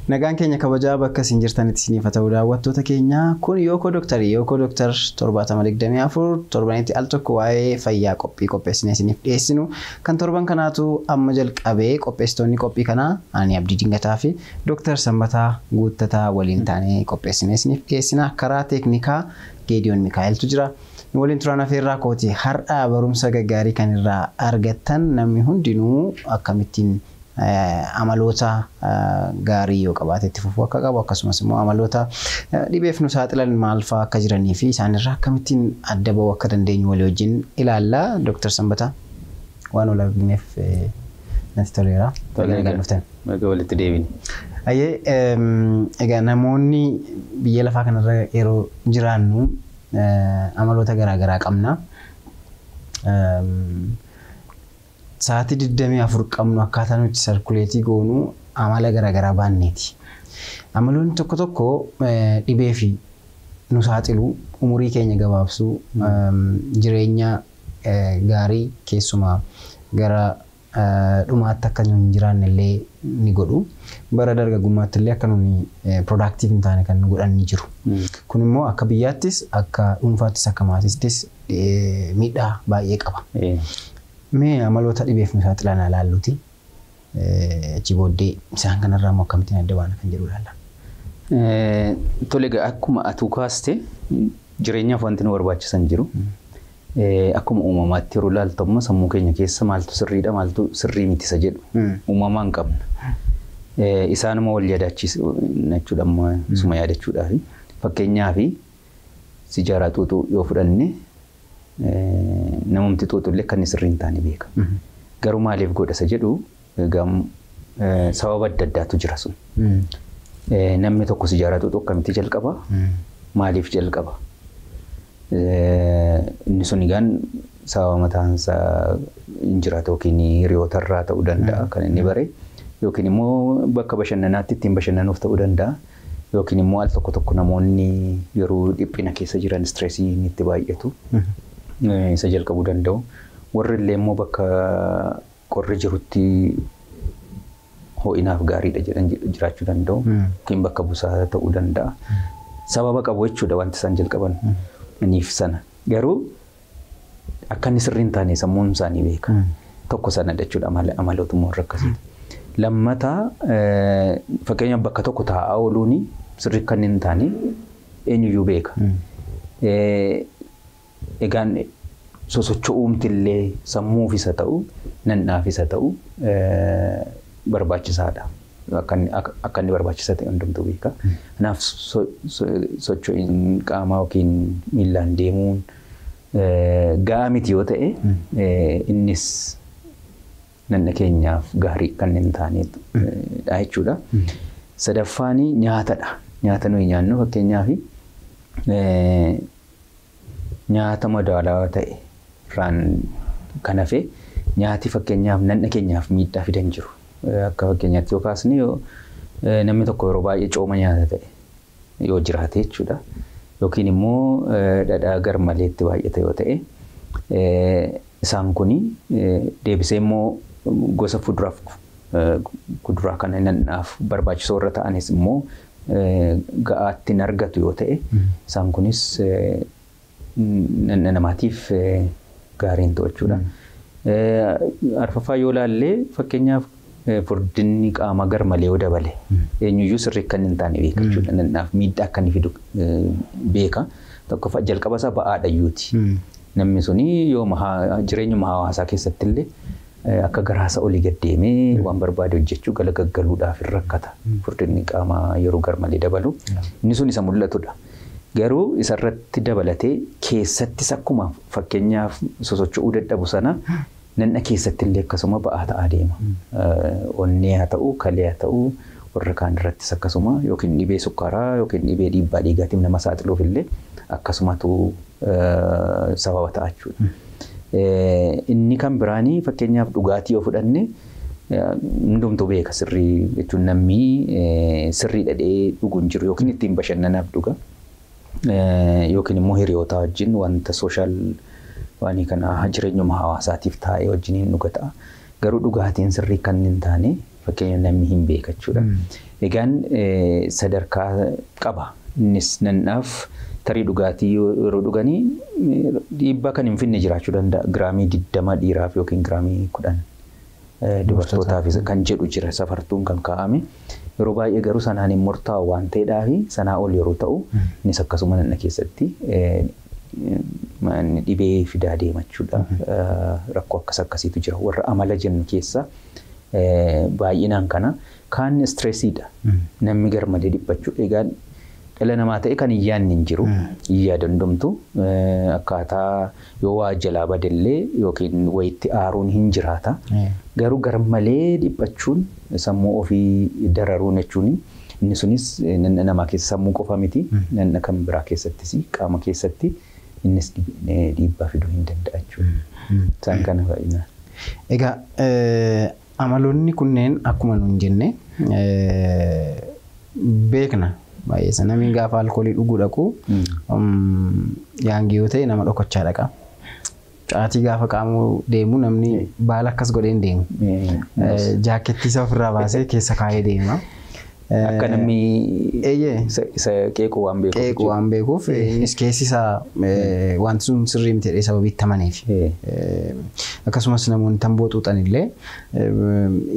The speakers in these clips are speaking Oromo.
Nagaan keenya kabajaa bakka isin jirtanitti isiniif haa ta'u daawwattoota keenya. Kun Yookoo Dooktarii, Yookoo Dooktar 7024 torbanitti al tokko waa'ee fayyaa qophii qopheessinee isiniif dhiyeessinu. Kan torban kanaatu amma jalqabee qopheessitoonni qophii kanaa ani Abdii Dingataa fi Dooktar Sanbataa Guuttataa waliin taanee qopheessinee isiniif dhiyeessina. Karaa teeknikaa Geediyoon Mikaa'eltu jira. Nu waliin turaan afeerraa kooti. Har'a barumsa gaggaarii kan irraa argattan namni hundinuu akkamittiin amaloota gaarii yoo qabaate itti fufuu akka qabu akkasumas immoo amaloota dhibeef nu saaxilan maal fa'aa akka jiranii fi isaanirraa akkamittiin adda ba'uu akka dandeenyu walii wajjin ilaalla. Dooktar Sanbataa waan wal argineef natti toleera. Baga dhuftan. Baga walitti deebine. Ayyee, egaa namoonni biyya lafaa kanarra yeroo jiraannu amaloota garaagaraa qabna. Sa'aatii 24 qabnu akkaataa nuti sarkuleetii goonu amala garaagaraa baanneeti. Amaloonni tokko tokko dhibee fi nu saaxilu, umurii keenya gabaabsuu, jireenya gaarii keessumaa gara dhumaatti akka nu hin jiraanne illee ni godhu. Bara dargaggummaatti illee akka nuni productive hin taane kan nu godhan ni jiru. Kun immoo akka biyyaattis, akka dhuunfaattis, akka maatiittis miidhaa baay'ee qaba. Mee amaloota dhibeef nu saaxilan ilaalluti. Achi booddee isaan kanarraa immoo akkamittiin adda baana kan jedhu ilaalla. Tole, egaa akkuma atuu kaaste jireenyaaf wanti nu barbaachisan jiru. Akkuma uumamaatti yeroo ilaaltu amma sammuu keenya keessa maaltu sirriidha, maaltu sirrii miti isa jedhu uumamaan qabna. Isaanuma wal yaadachiisu jechuudha, amma isuma yaadachuudhaaf. Fakkeenyaaf sijaaraa xuuxuu yoo fudhanne, namumti xuuxu illee akka inni sirrii hin taane beeka. Garuu maaliif godha isa jedhu egaa sababa adda addaatu jira sun. Namni tokko sijaaraa xuuxuu akkamitti jalqaba? Maaliif jalqaba? Inni sun egaan sababa mataan isaa hin jiraatu, yookiin hiriyoota irraa ta'uu danda'a kan inni bare, yookiin immoo bakka bashannanaatti ittiin bashannanuuf ta'uu danda'a, yookiin immoo al tokko tokko namoonni yeroo dhiphina keessa jiran stressii inni itti baay'atu isa jalqabuu danda'u. Warri illee immoo bakka qorri jirutti ho'inaaf gaariidha jedhan jiraachuu danda'u, yookiin bakka busaa ta'uu danda'a. Sababa qabu jechuudha wanti isaan jalqaban niif sana. Garuu akka inni sirrii hin taane sammuun isaanii beeka. Tokko sanadha jechuudha amalootuma warra akkasiiti. Lammataa, fakkeenyaaf bakka tokko taa'aa ooluun sirrii akka inni hin taane eenyuyyuu beeka. Egaan sosocho'uumti illee sammuufis haa ta'u nannaafis haa ta'u barbaachisaadha. Akka inni barbaachisaa ta'e hundumtuu beeka. Kanaaf socho'iin qaamaa yookiin miillaan deemuun gahaa miti yoo ta'e innis nanna keenyaaf gaarii kan hin taanedha jechuudha. Sadaffaan nyaatadha. Nyaata nuyi nyaannu, fakkeenyaaf nyaata madaalawaa ta'e irraan kan hafe nyaati fakkeenyaaf nanna keenyaaf miidhaa fidan jiru. Akka fakkeenyaatti yoo kaasne, yoo namni tokko yeroo baay'ee cooma nyaata ta'e yoo jiraate jechuudha. Yookiin immoo dhadhaa garmaleetti baay'ata yoo ta'e, isaan kuni deebisee immoo gosa fuduraaf kuduraa kana nannaaf barbaachisoo irra ta'anis immoo ga'aatti hin argatu yoo ta'e, isaan kunis nanna namaatiif gaarii hin ta'u jechuudha. Arfaffaa yoo ilaalle, fakkeenyaaf furdinni qaamaa garmalee yoo dabale eenyuyyuu sirrii akka inni hin taane beeka jechuudha. Nannaaf miidhaa akka inni fidu beeka. Tokkoffaa jalqaba isaa ba'aadha iyyuuti. Namni suni yoo jireenyuma hawaasaa keessatti illee akka garaasa olii gad deemee waan barbaade hojjechuu gala gaggaluudhaaf hin rakkata. Furdinni qaamaa yeroo garmalee dabalu. Inni sun isa mul'atudha. Garuu isarratti dabalatee keessattis akkuma fakkeenyaaf sosocho'uu dadhabu sana nanna keessatti illee akkasuma ba'aa ta'aa deema. Onnee haa ta'u, kalee haa ta'u, warra kaan irrattis akkasuma yookiin dhibee sukkaaraa yookiin dhibee dhiibbaa dhiigaatiif nama saaxiluuf illee akkasumatu sababa ta'a jechuudha. Inni kan biraanii fakkeenyaaf dhugaatii yoo fudhanne, hundumtuu beeka sirrii jechuun namni sirrii dhadhee dhugu hin jiru, yookiin ittiin bashannanaaf dhuga, yookiin immoo hiriyoota wajjin wanta social waan kana jireenyuma hawaasaatiif taa'ee wajjiniin dhuga ta'a. Garuu dhugaatiin sirrii kan hin taane Fakkeenya namni hin beeka jechuudha. Egaan sadarkaa qaba. Innis nannaaf tarii dhugaatii yeroo dhuganii dhiibbaa kan hin finne jiraachuu danda'a. Giraamii 20 dhiiraaf yookiin giraamii 10 dubartootaaf kan jedhu jira safartuun kan kaa'ame. Yeroo baay'ee garuu sanaan hin murtaa'u waan ta'eedhaaf sanaa ol yeroo ta'u innis akkasuma nanna keessatti dhibee fidaa deema jechuudha. Rakkoo akkas akkasiitu jira. Warra amala jennu keessa baay'inaan kana kaan istireesiidha. Namni garmalee dhiphachuu. Egaa dhala namaa ta'e kan hin yaadne hin jiru. Hin yaadandumtu akkaataa yoo waa jalaa badellee yookiin wayitti aaruun hin jiraata. Garuu garmalee dhiphachuun sammuu ofii dararuun jechuun inni sunis nanna namaa keessa sammuu qofa miti. Nanna kan biraa keessattis qaama keessatti innis dhiibbaa fiduu hin danda'a jechuudha. Isaan kana baay'inaan. Egaa amaloonni kunneen akkuma nuun jenne beekna. Baay'eessa namni gaafa alkoolii dhuguu dhaqu yaangii yoo ta'e nama dhokachaa dhaqa. Caatii gaafa qaamuu deemu namni baala akkas godhee hin deemu. Jaakettii isaa ofirraa baasee keessa kaa'ee deema. Akka namni isa qeequu waan beekuuf. Qeequu waan beekuuf innis keessi isaa wanti sun sirrii miti jedhee sababii itti amaneef. Akkasumas namoonni tamboo xuuxan illee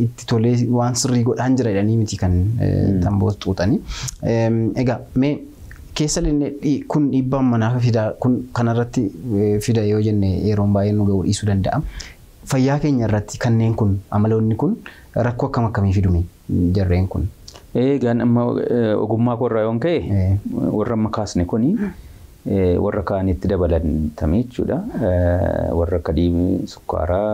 itti tolee waan sirrii godhaan jira jedhanii miti kan tamboo xuuxani. Egaa mee keessa illee kun dhiibbaan manaa fida kun kanarratti fida yoo jenne yeroon baay'ee nu ga'uu dhiisuu danda'a. Fayyaa keenya irratti kanneen kun amaloonni kun rakkoo akkam akkamii fidume jarreen kun? Egaan amma ogummaa koorraa yoon ka'e warra amma kaasne kuni warra kaanitti dabalatame jechuudha. Warra akka sukkaaraa,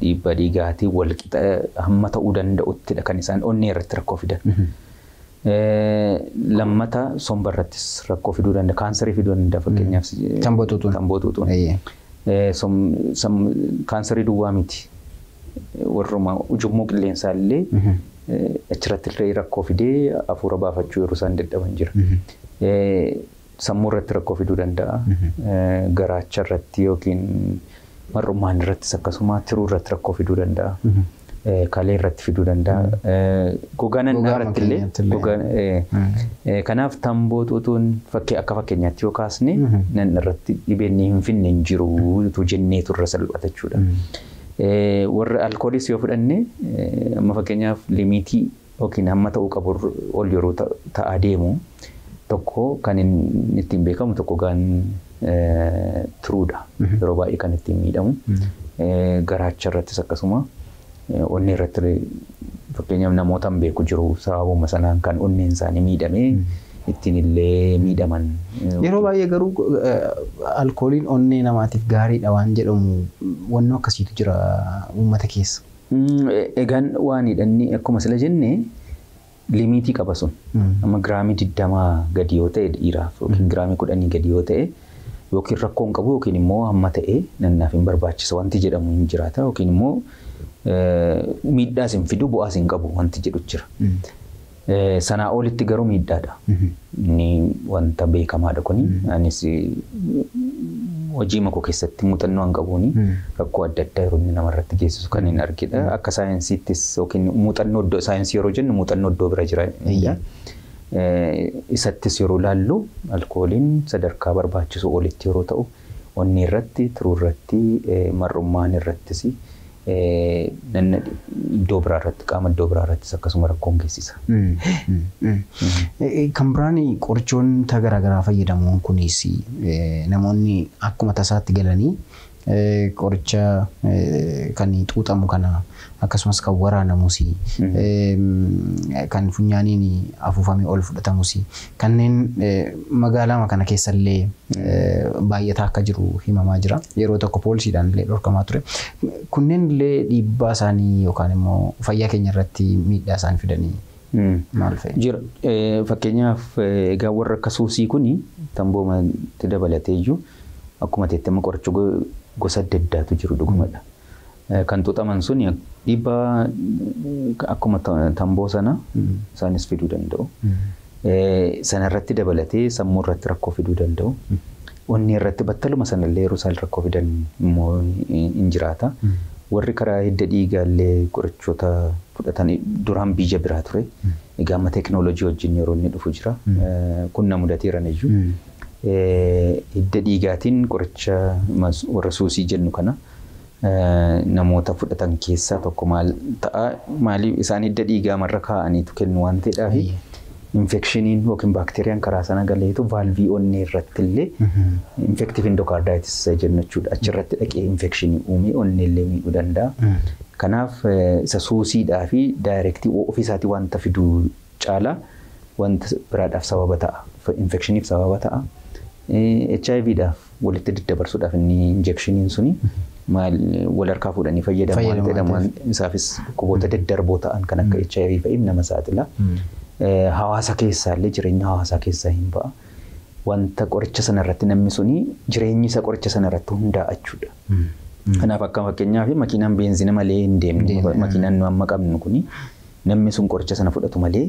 dhiibbaa dhiigaatii wal qixa hamma ta'uu danda'uttidha kan isaan onnee irratti rakkoo fidan. Lammata somba irrattis rakkoo fiduu danda'a. Kaansarii fiduu danda'a fakkeenyaaf. Tamboo xuuxuun. Tamboo xuuxuun. Kaansarii duwwaa miti. Warruma ujummoo qilleensaa illee achirratti illee rakkoo fidee hafuura baafachuu yeroo isaan dadhaban jira. Sammuu irratti rakkoo fiduu danda'a. Garaacha irratti yookiin mar'ummaan irrattis akkasuma tiruu irratti rakkoo fiduu danda'a. Kalee irratti fiduu danda'a. Gogaa nannaa irratti illee. Kanaaf tamboo xuuxuun akka fakkeenyaatti yoo kaasne nanna irratti dhibeen hin finne hin jiru jenneetu irra salphata jechuudha. Warra alkooliis yoo fudhanne amma fakkeenyaaf limiitii yookiin hamma ta'uu qabu ol yeroo ta'aa deemu tokko kan inni ittiin beekamu tokko gaan tiruudha. Yeroo baay'ee kan ittiin miidhamu. Garaacha irrattis akkasuma onnee irratti fakkeenyaaf namoota hin beeku jiru sababuma sanaan kan onneen isaanii miidhamee ittiin illee miidhaman. Yeroo baay'ee garuu alkooliin onnee namaatiif gaariidha waan jedhamu wannoo akkasiitu jira uummata keessa. Egaan waan hidhanni akkuma sila jenne limiitii qaba sun. Amma giraamii 20 gadi yoo ta'e dhiiraaf yookiin giraamii 10 gadi yoo ta'e yookiin rakkoo hin qabu yookiin immoo hamma ta'e nannaaf hin barbaachisa wanti jedhamu hin jiraata yookiin immoo miidhaas hin fidu bu'aas hin qabu wanti jedhu jira. Sanaa olitti garuu miidhaadha. Inni wanta beekamaadha kuni. Anis hojii makoo keessatti muuxannoo hin qabuuni rakkoo adda addaa yeroo inni namarratti geessisu kan hin argidha. Akka saayinsiittis yookiin muuxannoo iddoo saayinsii yeroo jennu muuxannoo iddoo bira jira. Isattis yeroo ilaallu alkooliin sadarkaa barbaachisu olitti yeroo ta'u onnee irratti, tiruu irratti, mar'ummaan irrattis iddoo biraa irratti qaama iddoo biraa irrattis akkasuma rakkoon geessisa. Kan biraan qorichoota garaagaraa fayyadamuun kunis namoonni akkuma tasaatti galanii qoricha kan xuuxamu kana akkasumas kan waraanamus kan funyaaniin afuufamee ol fudhatamus kanneen magaalaa kana keessallee baay'ataa akka jiru himamaa jira. Yeroo tokko poolisiidhaan illee dhorkamaa ture. Kunneen illee dhiibbaa isaanii yookaan immoo fayyaa keenya irratti miidhaa isaan fidanii maal fa'i? Jira. Fakkeenyaaf egaa warra akka suusii kuni tamboomatti dabalatee iyyuu akkuma teettama qoricha gosa adda addaatu jiru dhugumadha. Kan xuuxaman sun dhiibbaa akkuma tamboo sana isaanis fiduu danda'u. Sanarratti dabalatee sammuu irratti rakkoo fiduu danda'u. Onnee irratti battaluma sanallee yeroo isaan rakkoo fidan immoo hin jiraata. Warri karaa hidda dhiigaallee qorichoota fudhatan duraan biyya biraa ture. Egaa amma teekinooloojii wajjin yeroo inni dhufu jira. Kun na mudateeran iyyuu. Hidda dhiigaatiin qoricha warra suusii jennu kana namoota fudhatan keessaa tokko maal ta'a, maaliif isaan hidda dhiigaa marra kaa'aniitu kennu waan ta'eedhaaf infekshiniin yookiin baakteeriyaan karaa sana galeetu vaalvii onnee irratti illee infective endocarditis jennu jechuudha. Achirratti dhaqee infekshinii uumee onnee illee miidhuu danda'a. Kanaaf isa suusiidhaa fi daayirektii ofiisaatii wanta fiduu caalaa wanta biraadhaaf sababa ta'a. Infekshiniif sababa ta'a. HIVdhaaf walitti daddabarsuudhaaf inni injekshiniin suni maal wal harkaa fuudhanii fayyadamu waan ta'eedha. Isaafis dhukkuboota daddarboo ta'an kan akka HIV fa'iif nama saaxila. Hawaasa keessaa illee jireenya hawaasaa keessaa hin ba'a. Wanta qoricha sana irratti namni suni jireenyi isa qoricha sana irratti hundaa'a jechuudha. Kanaaf akka fakkeenyaaf makiinaan beenzina malee hin deemne, makiinaan nu amma qabnu kuni namni sun qoricha sana fudhatu malee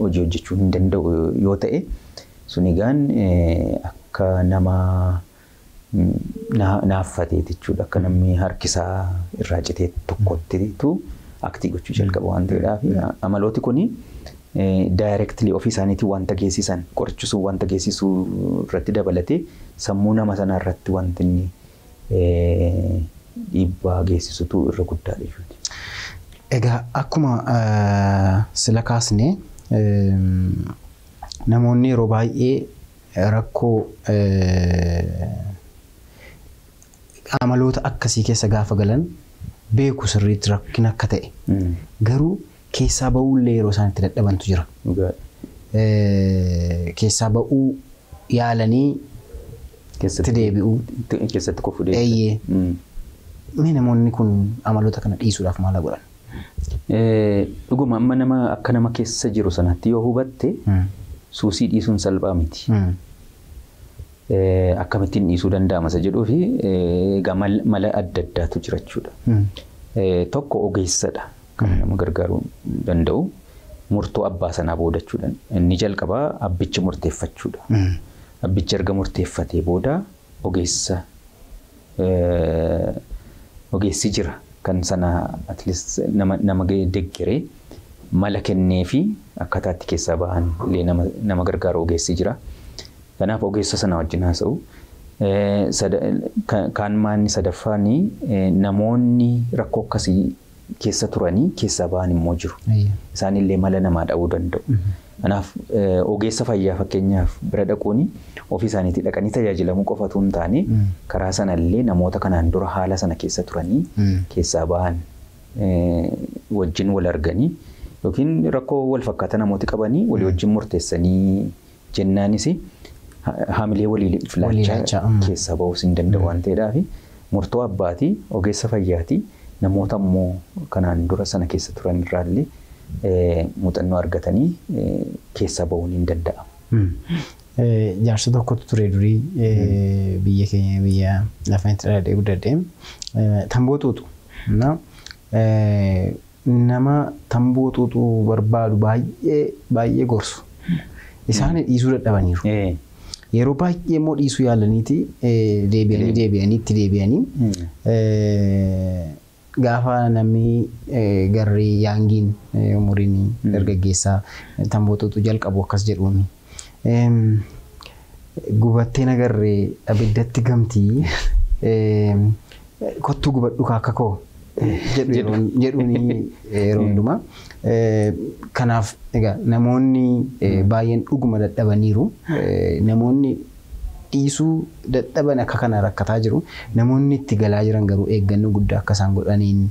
hojii hojjechuu hin danda'u yoo ta'e, sun egaan akka nama naaffateeti jechuudha. Akka namni harkisaa irraa citee tokkottitu aktii gochuu jalqaba waan ta'eedhaaf amalooti kuni daayireektilii ofii isaaniitiin wanta geessisan, qorichi sun wanta geessisuu irratti dabalatee sammuu nama sanaa irratti wanti inni dhiibbaa geessisutu irra guddaadha jechuudha. Egaa akkuma sila kaasne, namoonni yeroo baay'ee rakkoo amaloota akkasii keessa gaafa galan beeku sirriitti rakkina akka ta'e. Garuu keessaa ba'uullee yeroo isaan itti dadhabantu jira. Keessaa ba'uu yaalanii itti deebi'uu. Keessatti kufu. Eeyyee. Mee namoonni kun amaloota kana dhiisuudhaaf maal godhan? Dhuguma amma nama akka nama keessa jiru sanatti yoo hubatte, suusii dhiisuun salphaa miti. Akkamittiin dhiisuu danda'ama isa jedhuu fi egaa mala adda addaatu jira jechuudha. Tokko ogeessadha kan nama gargaaruu danda'u, murtoo abbaa sanaa booda jechuudha. Inni jalqabaa abbichi murteeffachuudha. Abbichi erga murteeffatee booda ogeessa, ogeessi jira kan sana at least nama deeggaree mala kennee fi akkaataa itti keessaa bahan illee nama gargaaru ogeessi jira. Kanaaf ogeessa sana wajjin haasa'u. Kaan maanni sadaffaan namoonni rakkoo akkasii keessa turanii keessaa bahan immoo jiru. Isaanillee mala namaa dha'uu danda'u. Kanaaf ogeessa fayyaa fakkeenyaaf bira dhaquun ofii isaaniitii dhaqanii tajaajilamuu qofatu hin taane, karaa sanallee namoota kanaan dura haala sana keessa turanii keessaa bahan wajjin wal arganii yookiin rakkoo wal fakkaataa namooti qabanii walii wajjin murteessanii jennaanis haamilee walii filaachaa keessaa bahuus hin danda'u waan ta'eedhaaf, murtoo abbaatii, ogeessa fayyaatii, namoota immoo kanaan dura sana keessa turan irraallee muuxannoo argatanii keessaa bahuun hin danda'amu. Jaarsa tokkotu ture durii biyya keenya, biyya lafa itti dhaladhee guddadhee, tamboo xuuxu. Nama tamboo xuuxuu barbaadu baay'ee baay'ee gorsu. Isaan dhiisuu dadhabaniiru. Yeroo baay'ee immoo dhiisuu yaalaniiti deebi'anii deebi'anii itti deebi'anii, gaafa namni garri yaangiin umuriin dargaggeessaa tamboo xuuxuu jalqabu akkas jedhuuni. "Gubattee nagarree abiddatti gamtii, kottuu gubadhu akka koo" jedhuuni yeroo hundumaa. Kanaaf egaa namoonni baay'een dhuguma dadhabaniiru. Namoonni dhiisuu dadhaban akka kana rakkataa jiru. Namoonni itti galaa jiran garuu eeggannoo guddaa akka isaan godhaniin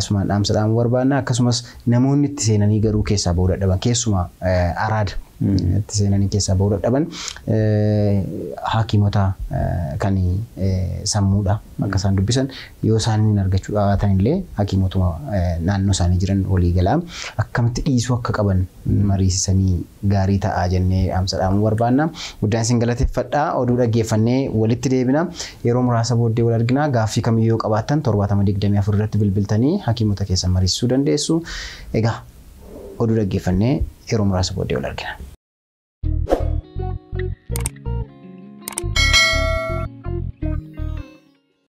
asumaan dhaamsa dhaamuu barbaanna. Akkasumas namoonni itti seenanii garuu keessaa bahuu dadhaban, keessumaa araada itti seenanii keessaa bahuu dadhaban, hakiimota kan sammuudha akka isaan dubbisan, yoo isaan hin argachuu dhabaatan illee hakiimotuma naannoo isaanii jiran walii galaa akkamitti dhiisuu akka qaban mariisisanii gaarii ta'aa jennee dhaamsa dhaamuu barbaanna. Guddaan isin galateeffadhaa. Oduu dhaggeeffannee walitti deebina. Yeroo muraasa booddee wal argina. Gaaffii kamiyyuu yoo qabaattan 7024 irratti bilbiltanii hakiimota keessan mariisisuu dandeessu. Egaa oduu dhaggeeffannee yeroo muraasa booddee wal argina.